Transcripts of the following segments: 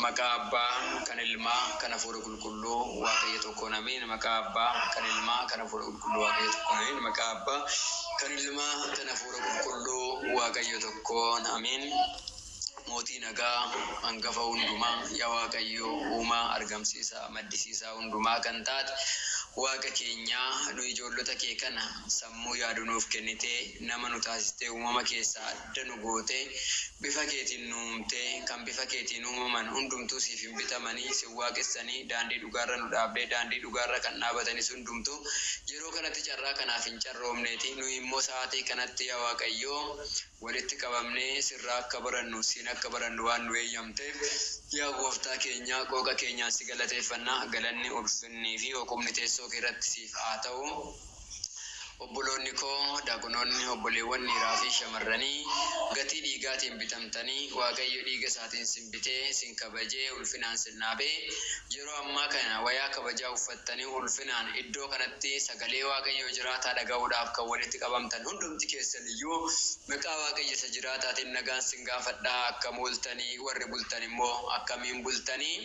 Maqaa Abbaa, kan Ilmaa, kan Hafuura Qulqulluu, Waaqayyo tokkoon ameen. Maqaa Abbaa, kan Ilmaa, kan Hafuura Qulqulluu, Waaqayyo tokkoon ameen. Maqaa Abbaa, kan Ilmaa, kan Hafuura Qulqulluu, Waaqayyo tokkoon ameen. Mootii nagaa, hangafa hundumaa, yaa Waaqayyo uumaa, argamsiisaa, maddisiisaa hundumaa kan taate, Waaqa keenyaa, nu ijoollota kee kana sammuu yaadu nuuf kennitee, nama nu taasistee uumama keessaa adda nu gootee, bifa keetiin nu uumtee, kan bifa keetiin uumaman hundumtuu siif hin bitamanii, sin waaqessanii, daandii dhugaarra nu dhaabdee, daandii dhugaarra kan dhaabatanis hundumtuu yeroo kanatti carraa kanaaf hin carroomneeti. Nuyi immoo sa'aatii kanatti yaa Waaqayyoo walitti qabamnee sirraa akka barannu, siin akka barannu waan nu eeyyamteef yaa Gooftaa keenya qooqa keenyaan si galateeffanna. Galanni, ulfinnii fi hooqubni teessoo kee irratti siif haa ta'u. Obboloonni koo, daaqonoonni, obboleewwan dhiiraa fi shamarranii, gatii dhiigaatiin bitamtanii, Waaqayyo dhiiga isaatiin sin bitee, sin kabajee, ulfinaan sin dhaabee, yeroo ammaa kana wayaa kabajaa uffattanii ulfinaan iddoo kanatti sagalee Waaqayyoo jiraataa dhaga'uudhaaf kan walitti qabamtan hundumti keessan iyyuu maqaa Waaqayyo isa jiraataatiin nagaan sin gaafadha. Akkam ooltanii? Warri bultan immoo akkamiin bultanii?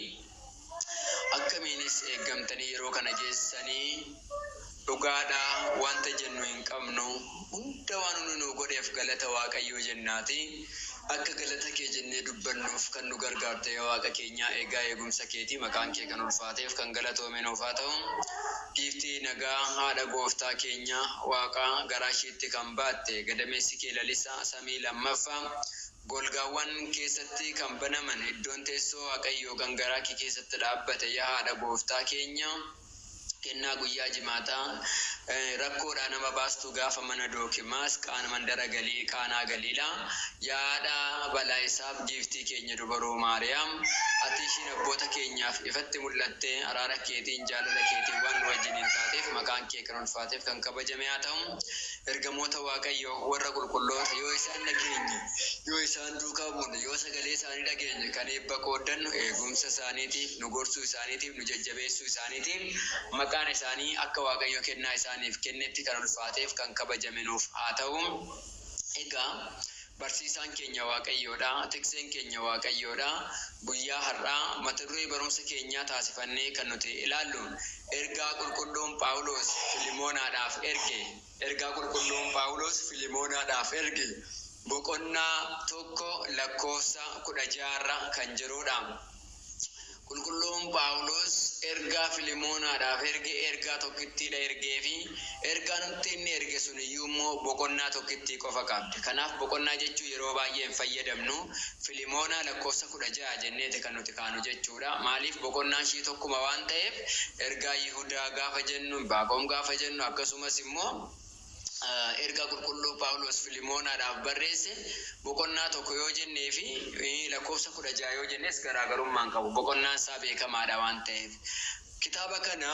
Akkamiinis eeggamtanii yeroo kana geessanii? Dhugaadha, wanta jennu hin qabnu. Hunda waan inni nuu godheef galata Waaqayyoo jennaati. Akka galata kee jennee dubbannuuf kan nu gargaarte yaa Waaqa keenyaa eegaa eegumsa keetii maqaan kee kan ulfaateef kan galatoome nuuf haa ta'u. Giiftii nagaa haadha gooftaa keenya Waaqa garaa ishiitti kan baatte gadameessi kee lalisaa samii lammaffaa Golgaawwan keessatti kan banaman iddoon teessoo Waaqayyoo kan garaa kee keessatti dhaabbate yaa haadha gooftaa keenya kennaa guyyaa Jimaataa rakkoodhaa nama baastu gaafa mana Dookimaas qaana mandara Galii Qaanaa Galiilaa yaa haadha balaa isaaf giiftii keenya dubaroo Maariyaam ati ishiin abboota keenyaaf ifatti mul'atte araara keetiin jaalala keetiin waan nu wajjiniin taateef maqaan kee kan ulfaateef kan kabajame haa ta'u. Ergamoota Waaqayyoo warra qulqulloota yoo isaan dhageenye, yoo isaan duukaa buune, yoo sagalee isaanii dhageenye kan eebba qooddannu eegumsa isaaniitiif, nu gorsuu isaaniitiif, nu jajjabeessuu isaaniitiif maqaan isaanii akka Waaqayyo kennaa isaaniif kennetti kan ulfaateef kan kabajame nuuf haa ta'u. Egaa barsiisaan keenya Waaqayyoodha, tikseen keenya Waaqayyoodha. Guyyaa har'aa mata duree barumsa keenyaa taasifannee kan nuti ilaallu Ergaa Qulqulluun Phaawuloos Filimoonaadhaaf erge Ergaa Qulqulluun Phaawuloos Filimoonaadhaaf erge boqonnaa 1 lakkoofsa 16 irra kan jiruudha. Qulqulluun Phaawuloos ergaa Filimoonaadhaaf erge ergaa tokkittiidha ergeefi. Ergaanumti inni erge sun iyyuu immoo boqonnaa tokkittii qofa qabdi. Kanaaf boqonnaa jechuu yeroo baay'ee hin fayyadamnu. Filimoonaa lakkoofsa 16 jenneeti kan nuti kaanu jechuudha. Maaliif boqonnaan ishii tokkuma waan ta'eef ergaa Yihudaa gaafa jennu, Inbaaqoom gaafa jennu akkasumas immoo ergaa qulqulluu Phaawulos Filimoonaadhaaf barreesse boqonnaa 1 yoo jennee fi lakkoofsa 16 yoo jennes garaagarummaa hin qabu. Boqonnaan isaa beekamaadha waan ta'eef. Kitaaba kana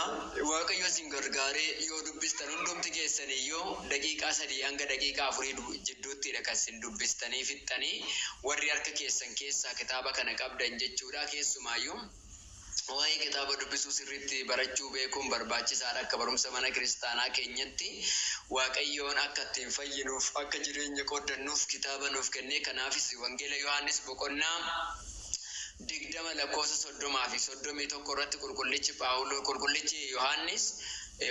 Waaqayyo isin gargaaree yoo dubbistan hundumti keessan iyyuu daqiiqaa sadii hanga daqiiqaa afurii jidduuttidha kan isin dubbistanii fixxanii warri harka keessan keessaa kitaaba kana qabdan jechuudha. Keessumaayyuu waa'ee kitaaba dubbisuu sirriitti barachuu beekuun barbaachisaadha. Akka barumsa mana kiristaanaa keenyatti Waaqayyoon akka ittiin fayyinuuf akka jireenya qooddannuuf kitaaba nuuf kennee kanaafis Wangeela Yohaannis boqonnaa 20 lakkoofsa 30 fi 31 irratti qulqullichi Phaawulo qulqullichi Yohaannis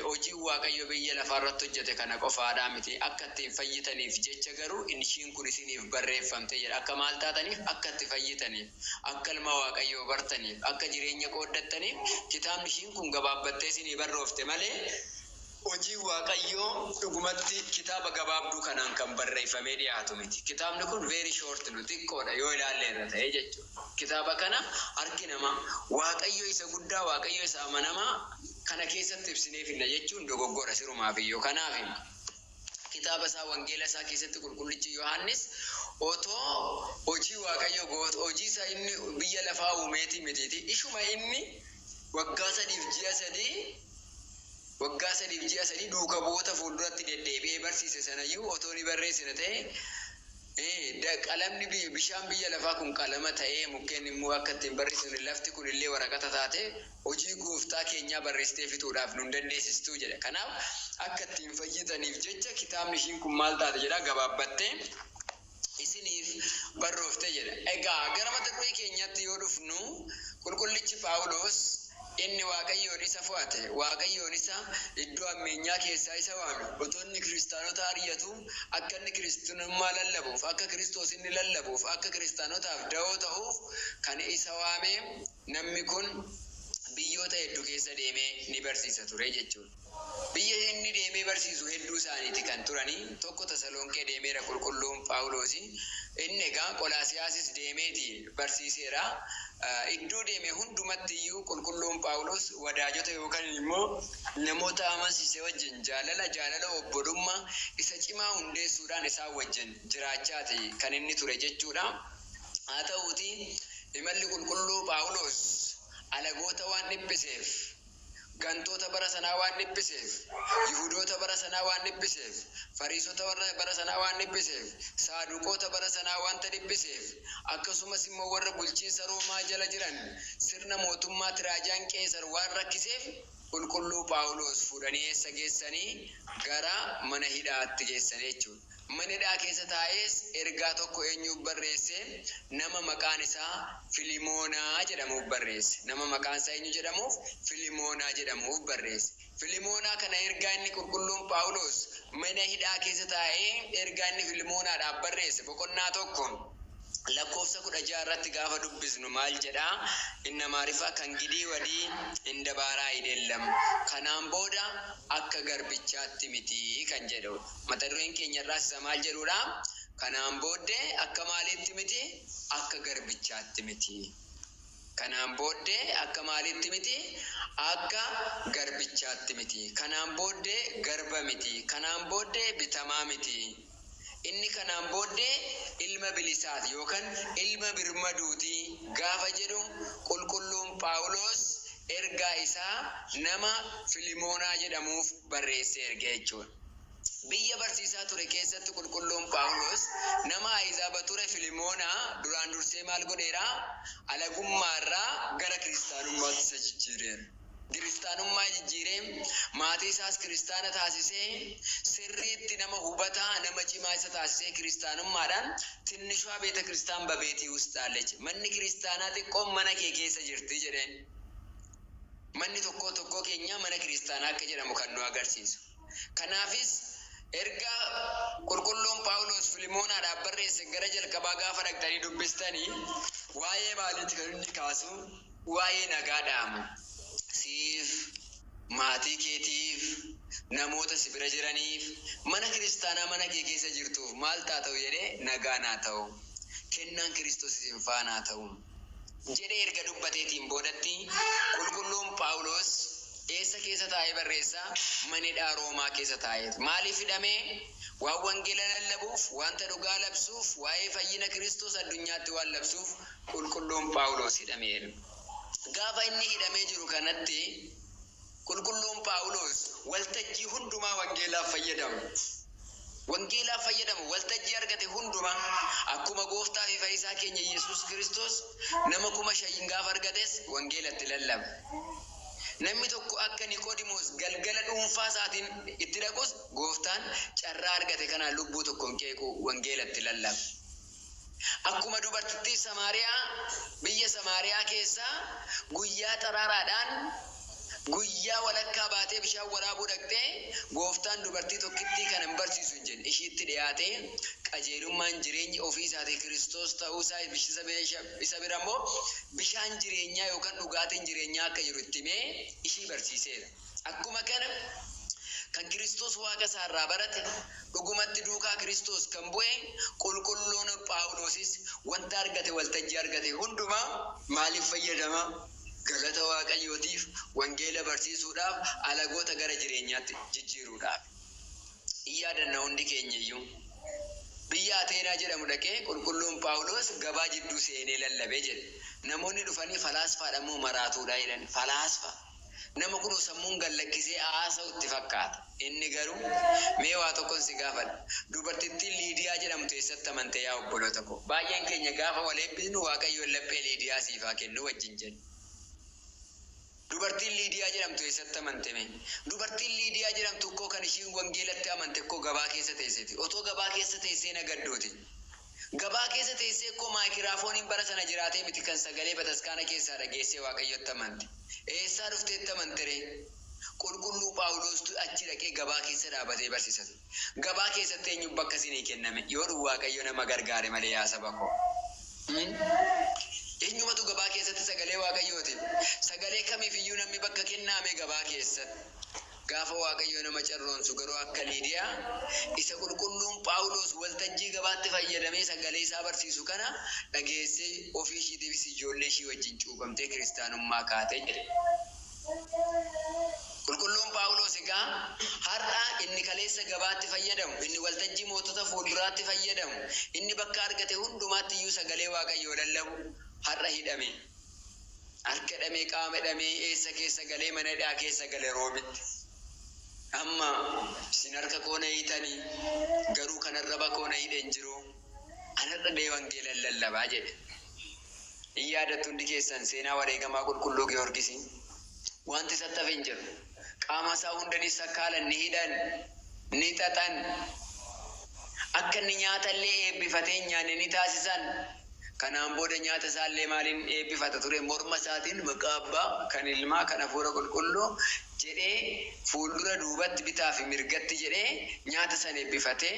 hojiin Waaqayyo biyya lafaa irratti hojjete kana qofaadhaa miti akka ittiin fayyitaniif jecha garuu ishiin kun isiniif barreeffamte jedha. Akka maal taataniif? Akka itti fayyitaniif, akka ilma Waaqayyoo bartaniif, akka jireenya qooddattaniif kitaabni ishiin kun gabaabbattee isinii barroofte malee Hojiin Waaqayyoo dhugumatti kitaaba gabaabduu kanaan kan barreeffamee dhiyaatu miti. Kitaabni kun very short nu xiqqoodha yoo ilaalleerra ta'e jechuudha. Kitaaba kana harki namaa Waaqayyo isa guddaa, Waaqayyo isa amanamaa kana keessatti ibsinee finna jechuun dogoggora sirumaaf iyyuu. Kanaaf kitaaba isaa wangeela isaa keessatti qulqullichi Yohaannis otoo hojii Waaqayyo goot hojii isa inni biyya lafaa uumeetii mitiiti ishuma inni waggaa sadiif ji'a sadii Waggaa sadiif ji'a sadii duuka bu'oota fuulduratti deddeebi'ee barsiise sanayyuu otoo ni barreessina ta'ee, qalamni bishaan biyya lafaa kun qalama ta'ee, mukkeen immoo akka ittiin barreessinu lafti kun illee waraqata taatee hojii gooftaa keenyaa barreessitee fixuudhaaf nun dandeessistu jedha. Kanaaf akka ittiin fayyitaniif jecha kitaabni ishiin kun maal taate jedha gabaabbattee isiniif barroofte jedha. Egaa gara mata duree keenyaatti yoo dhufnu. Qulqullichi Phaawulos inni Waaqayyoon isa fo'ate, Waaqayyoon isa iddoo ammeenyaa keessaa isa waame, otoo inni kiristaanota ari'atu akka inni kiristaanummaa lallabuuf, akka Kiristoos inni lallabuuf, akka kiristaanotaaf da'oo ta'uuf kan isa waame, namni kun biyyoota hedduu keessa deemee ni barsiisa ture jechuudha. Biyya inni deemee barsiisu hedduu isaaniiti kan turanii. Tokko Tasalonqee deemeera Qulqulluun Phaawulosi. Inni egaa Qolaasiyaasis deemeeti barsiiseera. Iddoo deeme hundumatti iyyuu Qulqulluun Phaawulos wadaajota yookaan immoo namoota amansiise wajjin jaalala, jaalala obbolummaa isa cimaa hundeessuudhaan isaan wajjin jiraachaati kan inni ture jechuudha. Haa ta'uuti imalli Qulqulluu Phaawulos alagoota waan dhiphiseef, gantoota bara sanaa waan dhiphiseef, Yihudoota bara sanaa waan dhiphiseef, Fariisota warra bara sanaa waan dhiphiseef, Saaduqoota bara sanaa wanta dhiphiseef, akkasumas immoo warra bulchiinsa Roomaa jala jiran sirna mootummaa Tiraajaan Qeesar waan rakkiseef, Qulqulluu Phaawulos fuudhanii eessa geessanii? Gara mana hidhaatti geessanii jechuudha. Mana hidhaa keessa taa'ees ergaa tokko eenyuuf barreesse? Nama maqaan isaa Filimoonaa jedhamuuf barreesse. Nama maqaan isaa eenyu jedhamuuf? Filimoonaa jedhamuuf barreesse. Filimoonaa kana ergaa inni Qulqulluun Phaawulos mana hidhaa keessa taa'ee ergaa inni Filimoonaadhaaf barreesse boqonnaa 1 lakkoofsa 16 irratti gaafa dubbisnu maal jedhaa? Inni Amaariffaa ከእንግዲህ ወዲህ እንደ ባሪያ አይደለም, kanaan booda akka garbichaatti miti kan jedhudha. Mata dureen keenya irraas isa maal jedhudha? Kanaan booddee akka maaliitti miti? Akka garbichaatti miti. Kanaan booddee akka maaliitti miti? Akka garbichaatti miti. Kanaan booddee garba miti. Kanaan booddee bitamaa miti. Inni kanaan booddee ilma bilisaati yookaan ilma birmaduuti gaafa jedhu Qulqulluun Phaawulos ergaa isaa nama Filimoonaa jedhamuuf barreessee erge jechuudha. Biyya barsiisaa ture keessatti Qulqulluun Phaawulos nama Ahizaaba ture Filimoonaa duraan dursee maal godheera? Alagummaarraa gara kiristaanummaatti isa jijjiireera. Kiristaanummaa jijjiiree maatii isaas kiristaana taasisee, sirriitti nama hubataa, nama cimaa isa taasisee, kiristaanummaadhaan ትንሿ ቤተ ክርስቲያን በቤትህ ውስጥ አለች. Manni kiristaanaa xiqqoon mana kee keessa jirti jedheen. Manni tokkoo tokkoo keenya mana kiristaanaa akka jedhamu kan nu agarsiisu. Kanaafis erga Qulqulluun Phaawulos Filimoonaadhaaf barreesse gara jalqabaa gaafa dhaqxanii dubbistanii waa'ee maaliiti kan inni kaasu? Waa'ee nagaa dhaamu. Siif, maatii keetiif, namoota si bira jiraniif, mana kiristaanaa mana kee keessa jirtuuf maal taa ta'u jedhee, nagaa naa ta'u. Kennaan Kiristoos isin faanaa ta'u jedhee erga dubbateetiin boodatti Qulqulluun Phaawulos eessa keessa taa'ee barreessaa? Mana hidhaa Roomaa keessa taa'ee. Maaliif hidhamee? Waan wangeela lallabuuf, wanta dhugaa labsuuf, waa'ee fayyina Kiristoos addunyaatti waan labsuuf Qulqulluun Phaawulos hidhameera. Gaafa inni hidhamee jiru kanatti Qulqulluun Phaawulos waltajjii hundumaa wangeelaaf fayyadamu. Wangeelaaf fayyadamu waltajjii argate hundumaa, akkuma gooftaa fi fayyisaa keenya Yesuus Kiristoos nama 5,000 gaafa argates wangeelatti lallaba. Namni tokko akka Niqoodimoos galgala dhuunfaa isaatiin itti dhaqus gooftaan carraa argate kanaan lubbuu tokkoon qeequ wangeelatti lallaba. Akkuma dubartittii Samaariyaa biyya Samaariyaa keessaa guyyaa xaraaraadhaan guyyaa walakkaa baatee bishaan waraabuu dhaqxee, gooftaan dubartii tokkittii kana hin barsiisu hin jenne, ishiitti dhiyaatee qajeelummaan jireenyi ofii isaatii Kiristoos ta'uusaa, isa bira immoo bishaan jireenyaa yookaan dhugaatiin jireenyaa akka jiru itti himee ishii barsiiseera. Akkuma kana kan Kiristoos Waaqa isaarraa barate, dhugumatti duukaa Kiristoos kan bu'e Qulqulluun Phaawulosis wanta argate, waltajjii argate hundumaa maaliif fayyadama? Galata Waaqayyootiif, wangeela barsiisuudhaaf, alagoota gara jireenyaatti jijjiiruudhaaf. In yaadanna hundi keenya iyyuu. Biyya Ateenaa jedhamu dhaqee Qulqulluun Phaawulos gabaa jidduu seenee lallabee jedhe. Namoonni dhufanii falaasfaadha moo maraatuudha jedhan. Falaasfa. Nama kunoo sammuun gad lakkisee haasa'u itti fakkaata. Inni garuu, mee waa tokkon si gaafadha. Dubartittiin Liidiyaa jedhamtu eessatti amante, yaa obboloota koo? Baay'een keenya gaafa wal eebbisnu Waaqayyoon laphee Liidiyaa siif haa kennu wajjin jenna. Dubartiin Liidiyaa jedhamtu eessatti amante mee? Dubartiin Liidiyaa jedhamtu ikkoo kan ishiin wangeelatti amante ikkoo gabaa keessa teesseeti. Otoo gabaa keessa teessee nagadduuti. Gabaa keessa teessee koo maayikiraafooniin bara sana jiraatee miti kan sagalee bataskaana keessaa dhageessee Waaqayyotti amante. Eessaa dhufteetti amante ree? Qulqulluu Phaawulostu achi dhaqee gabaa keessa dhaabatee barsiisa ture. Gabaa keessatti eenyu bakka isinii kenname? Yoo Waaqayyo nama gargaare malee, yaa saba koo. Eenyumatu gabaa keessatti sagalee Waaqayyootiif? Sagalee kamiif iyyuu namni bakka kennaame gabaa keessatti? Gaafa Waaqayyo nama carroonsu garuu akka Liidiyaa isa qulqulluun Phaawulos waltajjii gabaatti fayyadamee sagalee isaa barsiisu kana dhageessee ofii ishiitiifis ijoollee ishii wajjin cuuphamtee kiristaanummaa kaatee jedhe. Qulqulluun Phaawulos egaa har'a inni kaleessa gabaatti fayyadamu, inni waltajjii mootota fuulduraatti fayyadamu, inni bakka argate hundumaatti iyyuu sagalee Waaqayyoo lallabu har'a hidhame. Harka hidhamee, qaama hidhamee, eessa keessa galee? Mana hidhaa keessa gale Roomitti. Amma isin harka koo na hiitanii, garuu kan arraba koo na hidhe hin jiru. An har'a dee wangeelan lallabaa jedhe. In yaadattu hundi keessan seenaa wareegamaa qulqulluu Giyoorgisii. Wanti isatti hafe hin jiru. Qaama isaa hunda ni sakkaalan, ni hidhan, ni xaxan. Akka inni nyaata illee eebbifatee hin nyaanne ni taasisan. Kanaan booda nyaata isaa illee maaliin eebbifata ture? Morma isaatiin maqaa Abbaa, kan Ilmaa, kan Hafuura Qulqulluu jedhee fuuldura duubatti bitaa fi mirgatti jedhee nyaata sana eebbifatee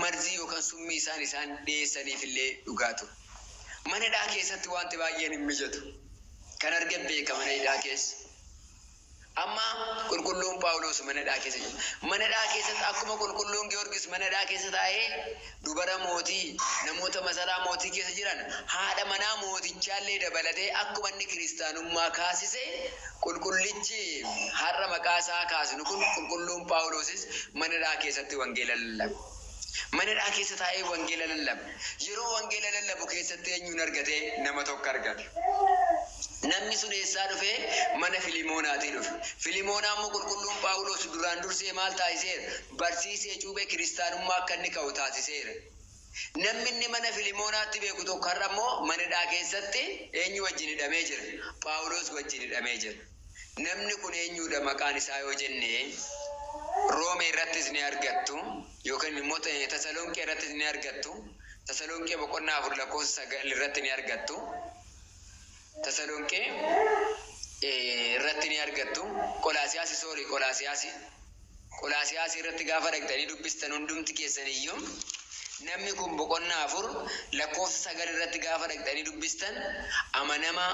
marzii yookaan summii isaan isaan dhiyeessaniif illee dhugaa ture. Mana hidhaa keessatti wanti baay'een hin mijatu. Kan arge beeka mana hidhaa keessa. Amma qulqulluun Phaawulos mana hidhaa keessa jira. Mana hidhaa keessatti akkuma qulqulluun Giyoorgis mana hidhaa keessa taa'ee dubara mootii, namoota masaraa mootii keessa jiran, haadha manaa mootichaallee dabalatee akkuma inni kiristaanummaa kaasise, qulqullichi har'a maqaa isaa kaasnu kun qulqulluun Phaawulosis mana hidhaa keessatti wangeela lallabe. Mana hidhaa keessa taa'ee wangeela lallabe. Yeroo wangeela lallabu keessatti eenyuun argate? Nama tokko argate. Namni sun eessaa dhufe? Mana Filimoonaatii dhufe. Filimoonaa immoo qulqulluun Phaawulos duraan dursee maal taasiseera? Barsiisee, cuuphee kiristaanummaa akka inni ka'u taasiseera. Namni inni mana Filimoonaatti beeku tokko har'a immoo mana hidhaa keessatti eenyu wajjin hidhamee jira? Phaawulos wajjin hidhamee jira. Namni kun eenyudha maqaan isaa yoo jenne, Roomee irrattis ni argattu yookaan immoo Tasalonqee irrattis ni argattu. Tasalonqee boqonnaa 4 lakkoofsa 9 irratti ni argattu. Tasalonqee irratti ni argattu. Qolaasiyaasi, sorry, Qolaasiyaasi. Qolaasiyaasi irratti gaafa dhaqxanii dubbistan hundumti keessan iyyuu namni kun boqonnaa 4 lakkoofsa 9 irratti gaafa dhaqxanii dubbistan, amanamaa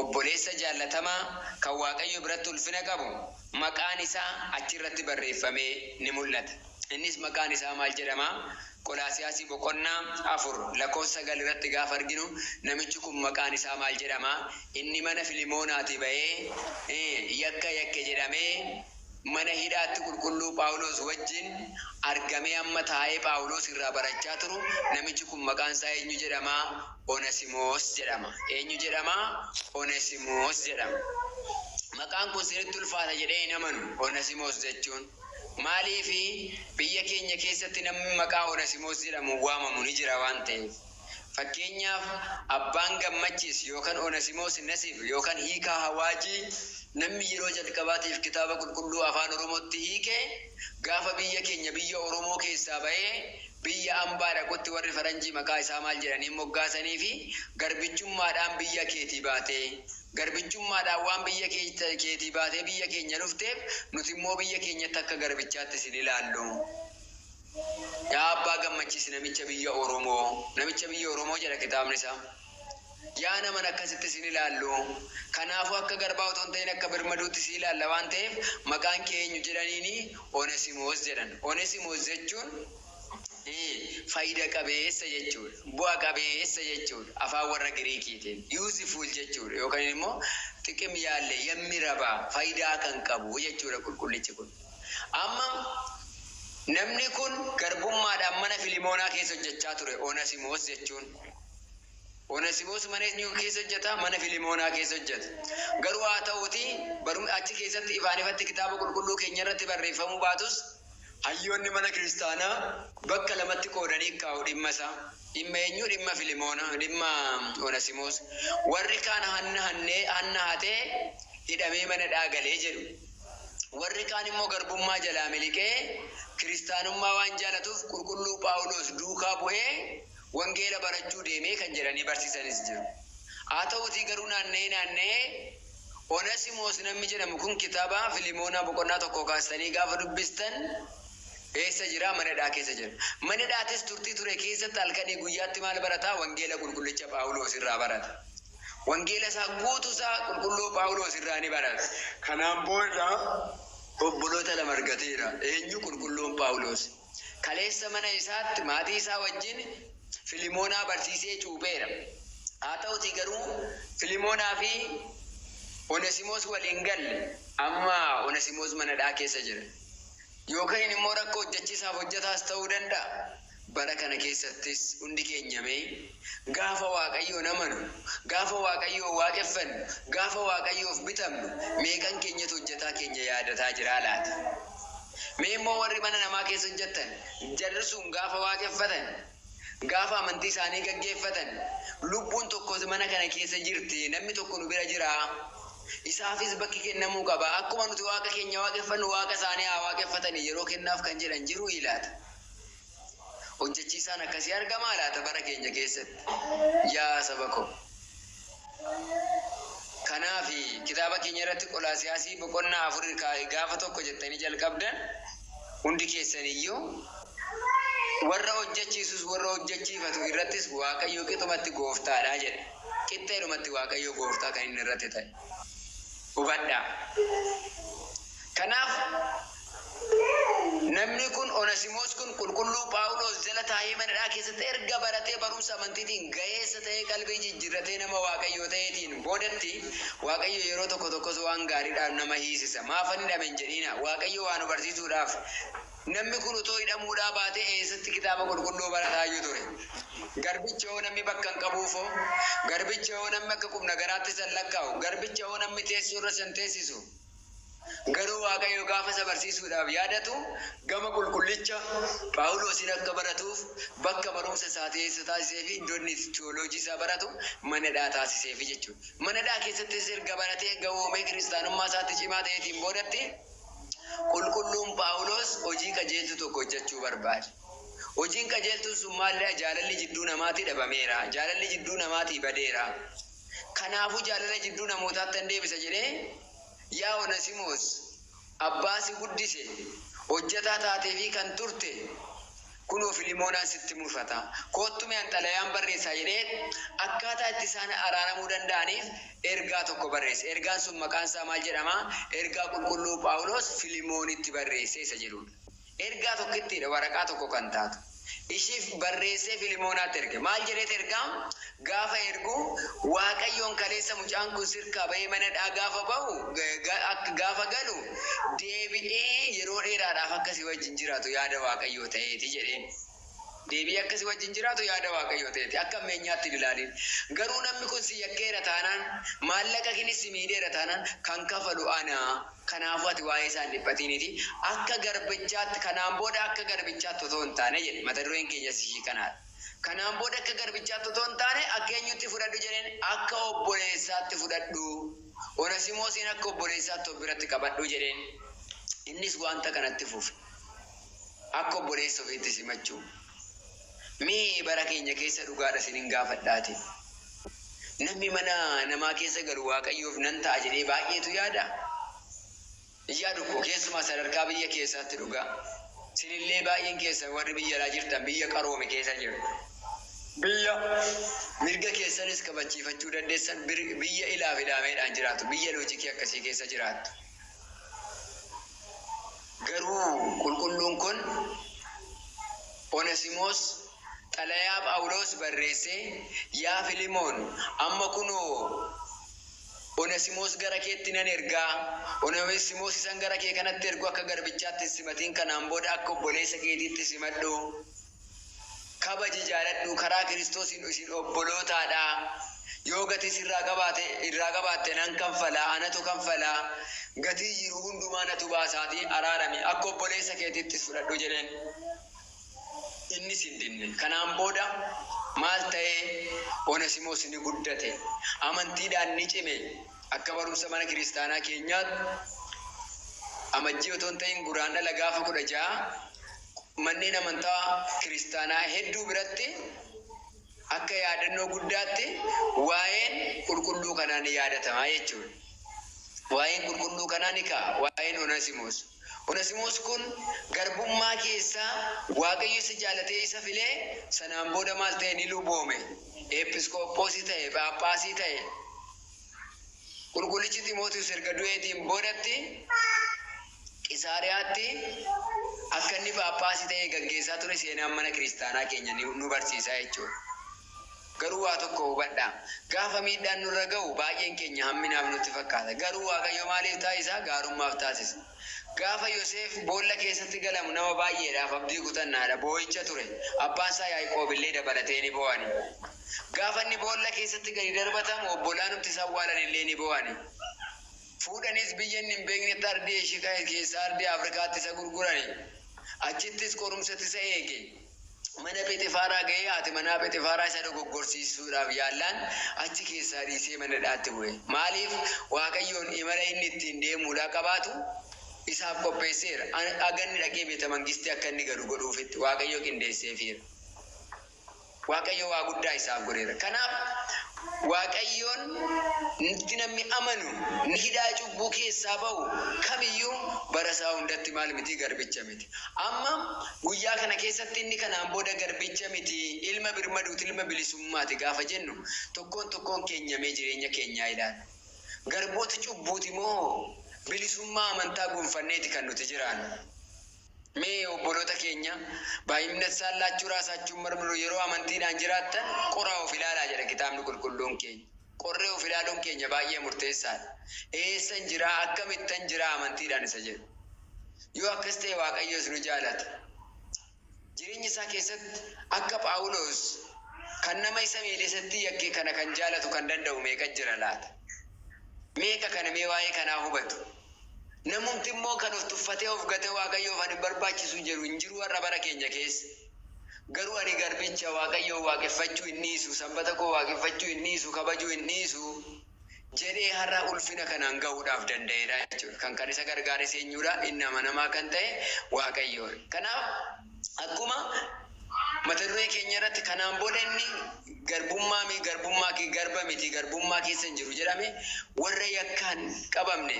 obboleessa jaallatamaa kan Waaqayyo biratti ulfina qabu maqaan isaa achirratti barreeffamee ni mul'ata. Innis maqaan isaa maal jedhama? Qolaasiyaasii boqonnaa 4 lakkoofsa 9 irratti gaafa arginu namichi kun maqaan isaa maal jedhama? Inni mana Filimoonaatii bahee yakka yakke jedhamee mana hidhaatti qulqulluu Phaawulos wajjin argamee amma taa'ee Phaawulos irraa barachaa turu, namichi kun maqaan isaa eenyu jedhama? Onesimoos jedhama. Eenyu jedhama? Onesimoos jedhama. Maqaan kun sirriitti ulfaata jedhee hin amanu, Onesimoos jechuun. Maaliifi? Biyya keenya keessatti namni maqaa Onesimoos jedhamuun waamamu ni jira waan ta'eef. Fakkeenyaaf, Abbaan Gammachiis yookaan Onesimoos Nasib yookaan Hiikaa Hawaajii, namni yeroo jalqabaatiif kitaaba qulqulluu afaan Oromootti hiike, gaafa biyya keenya biyya Oromoo keessaa bahee biyya ambaa dhaqutti warri faranjii maqaa isaa maal jedhanii moggaasanii fi garbichummaadhaan biyya keetii baatee, garbichummaadhaan waan biyya keetii baatee biyya keenya dhufteef, nuti immoo biyya keenyatti akka garbichaatti isin ilaallu. Yaa Abbaa Gammachiis namicha biyya Oromoo, namicha biyya Oromoo jedha kitaabni isaa. Yaa naman akkasitti isin ilaallu. Kanaafuu akka garbaa otoo hin ta'in akka birmaduutti si ilaalla waan ta'eef maqaan kee eenyu jedhaniini? Onesimoos jedhan. Onesimoos jechuun faayida qabeessa jechuudha. Bu'a qabeessa jechuudha. Afaan warra Giriikiitiin. Useful jechuudha. Yookaan immoo ጥቅም ያለ, የሚረባ, faayidaa kan qabu jechuudha qulqullichi kun. Amma namni kun garbummaadhaan mana Filimoonaa keessa hojjechaa ture, Onesimoos jechuun. Onesimoos mana eenyu keessa hojjeta? Mana Filimoonaa keessa hojjeta. Garuu haa ta'uuti achi keessatti ifaan ifatti kitaaba qulqulluu keenya irratti barreeffamuu baatus, hayyoonni mana kiristaanaa bakka lamatti qoodanii kaa'u dhimma isaa. Dhimma eenyu? Dhimma Filimoonaa, dhimma Onesimoos. Warri kaan hanna hannee hanna hatee hidhamee mana dhaagalee jedhu. Warri kaan immoo garbummaa jalaa miliqee kiristaanummaa waan jaalatuuf qulqulluu Phaawulos duukaa bu'ee Wangeela barachuu deemee kan jedhanii barsiisanis jiru. Haa ta'uutii garuu naanna'ee naanna'ee Onesimoos namni jedhamu kun kitaaba Filimoonaa boqonnaa 1 kaastanii gaafa dubbistan eessa jira? Mana hidhaa keessa jira. Mana hidhaatis turtii ture keessatti halkanii guyyaatti maal barata? Wangeela qulqullicha Phaawuloos irraa barata. Wangeela isaa guutuu isaa qulqulluu Phaawuloos irraa ni barata. Kanaan booda obboloota lama argateera. Eenyu? Qulqulluun Phaawuloos. Kaleessa mana isaatti maatii isaa wajjin Filimoonaa barsiisee cuupheera. Haa ta'utii garuu Filimoonaa fi Onesimoos wal hin galle. Amma Onesimoos mana hidhaa keessa jira. Yookain immoo rakkoo hojjechiisaaf hojjetaas ta'uu danda'a. Bara kana keessattis hundi keenya mee gaafa Waaqayyoon amanu, gaafa Waaqayyoon waaqeffannu, gaafa Waaqayyoof bitamnu meeqan keenyatu hojjetaa keenya yaadataa jiraa laata? Mee immoo warri mana namaa keessa hojjettan, jarri sun gaafa waaqeffatan, gaafa amantii isaanii gaggeeffatan, lubbuun tokkos mana kana keessa jirti, namni tokko nu bira jira, isaafis bakki kennamuu qaba, akkuma nuti Waaqa keenya waaqeffannu Waaqa isaanii haa waaqeffatanii yeroo kennaaf kan jedhan jiruuyii laata? Hojjechiisaan akkasii argamaa laata bara keenya keessatti? Yaa saba ko! Kanaaf kitaaba keenya irratti Qolaasiyaasii boqonnaa 4 gaafa 1 jettanii jalqabdan hundi keessan iyyuu warra hojjechiisus warra hojjechiifatu irrattis Waaqayyo qixumatti gooftaadha jedha. Qixxeedhumatti Waaqayyo gooftaa kan inni irratti ta'e. Hubadhaa. Kanaaf namni kun Onesimoos kun qulqulluu Phaawuloos jala taa'ee mana hidhaa keessatti erga baratee barumsa amantiitiin ga'eessa ta'ee qalbii jijjiirratee nama Waaqayyoo ta'eetiin boodatti Waaqayyo yeroo tokko tokkos waan gaariidhaaf nama hiisisa. Maafan hidhame hin jedhiina. Waaqayyo waa nu barsiisuudhaaf. Namni kun utoo hidhamuudhaa baatee eessatti kitaaba qulqulluu barataayyuu ture? Garbicha hoo namni bakka hin qabuufoo? Garbicha hoo namni akka qubnagaraatti isa hin lakkaa'u? Garbicha hoo namni teessoo irra isa hin teessisu? Garuu Waaqayyo gaafa isa barsiisuudhaaf yaadatu gama qulqullicha Phaawuloosiin akka baratuuf bakka barumsa isaatii eessa taasiseefi? Iddoo inni itti tiyooloojii isaa baratu mana hidhaa taasiseefi jechuudha. Mana hidhaa keessattis erga baratee gahoomee kiristaanummaa isaatti cimaa ta'eetiin boodatti qulqulluun Phaawuloos hojii qajeeltuu tokko hojjechuu barbaade. Hojiin qajeeltuun sun maalidha? Jaalalli jidduu namaatii dhabameera. Jaalalli jidduu namaatii badeera. Kanaafuu jaalala jidduu namootaattan deebisa jedhee Yaa Onesimoos, abbaa si guddise, hojjetaa taateefii kan turte, kunoo Filimoonaan sitti mufata. Koottu mee an xalayaan barreessaa jedhee akkaataa itti isaan araaramuu danda'aniif ergaa tokko barreesse. Ergaan sun maqaan isaa maal jedhama? Ergaa Qulqulluu Phaawulos Filimoonitti barreesse isa jedhudha. Ergaa tokkittiidha, waraqaa tokko kan taatu. Ishiif barreessee Filimoonaatti erge. Maal jedheet ergaa? Gaafa ergu, Waaqayyoon kaleessa mucaan kun sirkaa ba'ee mana hidhaa gaafa ba'u, gaafa galu, deebi'ee yeroo dheeraadhaaf akka si wajjin jiraatu yaada Waaqayyoo ta'eeti jedheen. Deebi'ee akka si wajjin jiraatu yaada Waaqayyoo ta'eeti. Akka ammeenyaatti hin ilaalin. Garuu namni kun si yakkeera taanaan, maallaqa kinis si miidheera taanaan, kan kafalu ana. Kanaafuu ati waa'ee isaa hin dhiphatiiniitii akka garbichaatti, kanaan booda akka garbichaatti otoo hin taane jedhe. Mata dureen keenyas ishii kanaadha. Kanaan booda akka garbichaatti otoo hin taane akka eenyutti fudhadhu jedheen? Akka obboleessaatti fudhadhu. Onasimoosiin akka obboleessaatti of biratti qabadhu jedheen. Innis wanta kanatti fufe. Akka obboleessa ofiitti simachuu. Mee bara keenya keessa dhugaadha isinin gaafadhaatii. Namni mana namaa keessa galu Waaqayyoof nan ta'a jedhee baay'eetu yaadaa? Hin yaadu koo, keessumaa sadarkaa biyya keessaatti dhugaa. Sinillee baay'een keessan warri biyya alaa jirtan biyya qaroome keessa jirtu. Biyya mirga keessanis kabachiifachuu dandeessan, biyya ilaaf ilaameedhaan jiraatu, biyya loojikii akkasii keessa jiraattu. Garuu qulqulluun kun Onesimoos xalayaa Phaawulos barreessee, Yaa Filimoon, amma kunoo Onesimoos gara keetti nan erga, Onesimoos isan gara kee kanatti ergu akka garbichaatti hin simatin, kanaan booda akka obboleessa keetiitti simadhu. Kabaji, jaaladhu, karaa Kiristoosiin isin obbolootaa dha. Yoo gatii sirraa qabaate, irraa qabaatte nan kanfala, anatu kanfala, gatii jiru hundumaa natu baasaatii araarami, akka obboleessa keetiittis fudhadhu jedheen. Innis hin dinne. Kanaan booda maal ta'e? Onesimoos ni guddate. Amantiidhaan ni cime. Akka barumsa mana kiristaanaa keenyaatti Amajjii otoo hin ta'in Guraandhala gaafa 16 manneen amantaa kiristaanaa hedduu biratti. Akka yaadannoo guddaatti waa'een qulqulluu kanaa ni yaadatama jechuudha. Waa'een qulqulluu kanaa ni ka'a. Waa'een Onesimoos. Onesimoos kun garbummaa keessaa Waaqayyo isa jaalatee isa filee sanaan booda maal ta'e? Ni luboome. Eephiskoophoosii ta'e, Phaaphaasii ta'e. Qulqullichi Ximootiwus erga du'eetiin boodatti Qisaariyaatti akka inni Phaaphaasii ta'ee gaggeessaa ture seenaan mana kiristaanaa keenya nu barsiisa jechuudha. Garuu waa tokko hubadhaa. Gaafa miidhaan nurra ga'u baay'een keenya hamminaaf nutti fakkaata. Garuu Waaqayyo maaliif taasisa? Gaarummaaf taasisa. Gaafa Yoseef boolla keessatti galamu nama baay'eedhaaf abdii kutannaadha. Boo'icha ture. Abbaan isaa Yaaqoob illee dabalatee ni boo'ani. Gaafa inni boolla keessatti gadi darbatamu obbolaanumti isa awwaalan illee ni boo'ani. Fuudhaniis biyya inni hin beeknetti ardii Eeshiyaa keessaa ardii Afrikaatti isa gurgurani. Achittis qorumsatu isa eege. Mana Phexifaaraa ga'ee haati manaa Phexifaaraa isa dogoggorsiisuudhaaf yaallaan achi keessaa dhiisee mana hidhaatti bu'e. Maaliif? Waaqayyoon imala inni ittiin deemuudhaa qabaatu isaaf qopheesseera. Haga inni dhaqee beeta mangistii akka inni galu godhuufitti Waaqayyo qindeesseefiira. Waaqayyo waa guddaa isaaf godheera. Kanaaf Waaqayyoon tti namni amanu, ni hidhaa cubbuu keessaa ba'u kamiyyuu bara isaa hundatti maal miti? Garbicha miti. Amma guyyaa kana keessatti inni kanaan booda garbicha miti, ilma birmaduuti, ilma bilisummaati gaafa jennu tokkoon tokkoon keenya mee jireenya keenyaa ilaalla. Garboota cubbuuti moo bilisummaa amantaa gonfanneeti kan nuti jiraannu? Mee obboloota keenya, baay'imnat saallaachuu raasaachuun marmiru yeroo amantiidhaan jiraattan qoraa of ilaalaa jedha kitaabni qulqulluun keenya. Qorree of ilaaluun keenya baay'ee murteessaadha. Eessan jiraa, akkamittan jiraa amantiidhaan isa jedhu. Yoo akkas ta'e Waaqayyos nu jaalata. Jireenya isaa keessatti akka Phaawulos kan nama isa miidhe isatti yakke kana kan jaalatu kan danda'u meeqa jira laata? Meeqa kana mee waa'ee kanaa hubatu? Namumti immoo kan of tuffatee of gatee Waaqayyoof ani hin barbaachisu jedhu hin jiru har'a bara keenya keessa. Garuu ani garbicha Waaqayyoon waaqeffachuu hin dhiisu, sanbata koo waaqeffachuu hin dhiisu, kabajuu hin dhiisu jedhee har'a ulfina kanaan gahuudhaaf danda'eera jechuudha. Kan kan isa gargaares eenyuudha? Inni amanamaa kan ta'e Waaqayyoodha. Kanaaf akkuma mata duree keenya irratti kanaan booda inni garbummaa mi garbummaa kee garba miti garbummaa keessa hin jiru jedhame, warra yakkaan qabamne,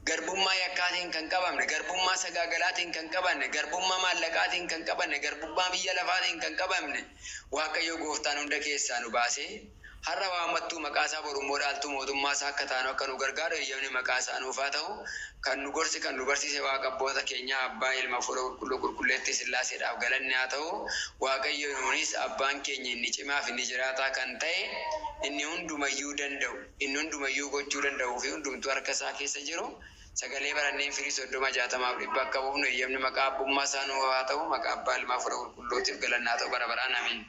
garbummaa yakkaatiin kan qabamne, garbummaa sagaagalaatiin kan qabamne, garbummaa maallaqaatiin kan qabamne, garbummaa biyya lafaatiin kan qabamne, Waaqayyo gooftaan hunda keessaa nu baasee har'a waammattuu maqaa isaa, boru immoo dhaaltuu mootummaa isaa akka taanu akka nu gargaaru eeyyamni maqaa isaa nuuf haa ta'u. Kan nu gorse, kan nu barsiise Waaqa abboota keenyaa, Abbaa, Ilma, Hafuura Qulqulluu, Qulqulleettii Sillaaseedhaaf galanni haa ta'u. Waaqayyo nuunis Abbaan keenya inni cimaaf inni jiraataa kan ta'e, inni hundumayyuu danda'u, inni hundumayyuu gochuu danda'uu fi hundumtuu harka isaa keessa jiru, sagalee baranneen firii 30, 60 fi 100 akka buufnu eeyyamni maqaa abbummaa isaa nuuf haa ta'u. Maqaa Abbaa, Ilma, Hafuura Qulqulluutiif galanni haa ta'u bara baraan. Amiin.